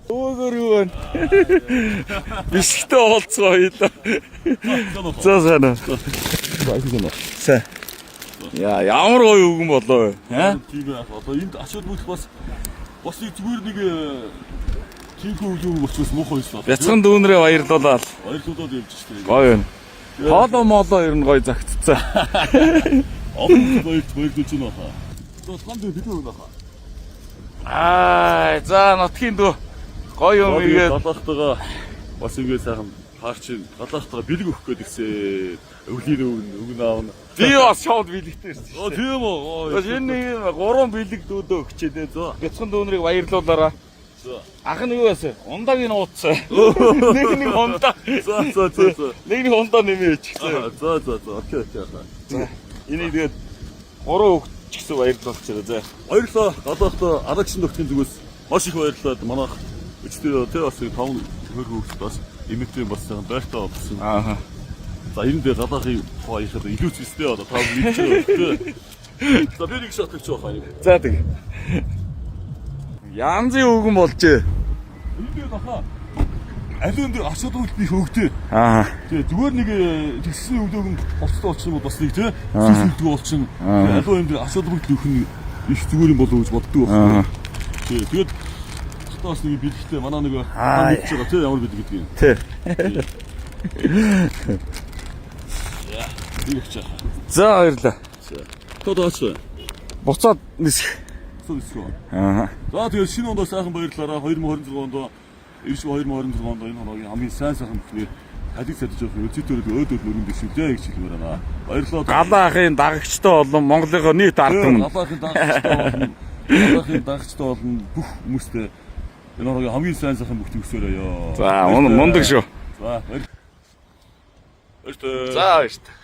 Өгөр юу вэ? Бишгтэй уулзгаа хоёлаа. За сайн уу. Сайн. Яа, ямар гоё үгэн болоо вэ? Аа? Тийм ээ. Одоо энд ачууд мөх бас бас нэг зүгээр нэг тийхүү үйл үг болчихсон муухай байсан. Бяцхан дүүнрээ баярлуулаад Баярлуулаад явж штэ. гоё юм. Хоолоо молоо ер нь гоё загтцсан. Олон баярлж баярлуулж байна хаа. За танд бид өгнө хаа. Аа, за нутгийн дүү гоё юм игээд Галаахтайгаа бас ингэ сайхан хаарч галаахтайгаа бэлэг өгөх гээд ирсэн. Өвлийн өгнө, өгнө аавна. би бас шууд бэлэгтэй ирсэн Оо шүү дээ. тийм үү. Энэ нэг гурван бэлэг дүүдөө өгчээ дээ. За. Бяцхан дүүнрийг баярлуулаараа. За. Ах нь юу байсан? Ундааг нь ууцсан. Нэг нэг ундаа. За за за за. Нэг нэг ундаа нэмээ ичсэн. За за за. Окей окей. За. Энийг тэгээд гурван өгч гэсэн баярлуулчихлаа. За. Баярлалаа. Галаахтаа Алагчин нөхдийн зүгээс маш их баярлалаа. Манайх өчтөр тий бас таван хөр хөвгт бас эмэгтэй бас сайхан байртаа болсон. Аа. За энэ дээр галаахын тухай ярихад илүү ч өстэй одоо та мэдж байгаа тий. За би нэг шат өгч байгаа юм. За тэг. Янзын үгэн болжээ. Энэ дээр баха аливаа дээр ач холбогдол их өгдөө. Аа. Тий зүгээр нэг тэгсэн өгдөг нь хувцастай болчих юм бол бас нэг тий сүс өгдөг болчин. Аливаа юм дээр ач холбогдол өгөх нь их зүгээр юм болов уу гэж боддог байна. Тий тэгээд одоо бас нэг бэлэгтэй манай нэг та мэдж байгаа тий ямар бэлэг гэдгийг. Тэ. Би өгч байгаа. За баярлаа. Тоо тооч. Буцаад нисэх. Сүсгөө. Аа. За тэгээд шинэ ондоо сайхан баярлалаа. 2026 онд ирж 2026 онд энэ хоногийн хамгийн сайн сайхан бүхнээр халиг садж явах өчигдөр өөд өд мөрөнд дэвшүүлээ гэж хэлмээр байна. Баярлалаа. Галаа ахын дагагчтай болон Монголынхоо нийт ард түмэн. Галаахын дагагчтай болно. Галаахын дагагчтай болно бүх хүмүүстээ энэ хоногийн хамгийн сайн сайхан бүхнийг хүсээрэй ёо. За мундаг шүү. За баярлалаа. За баярлалаа.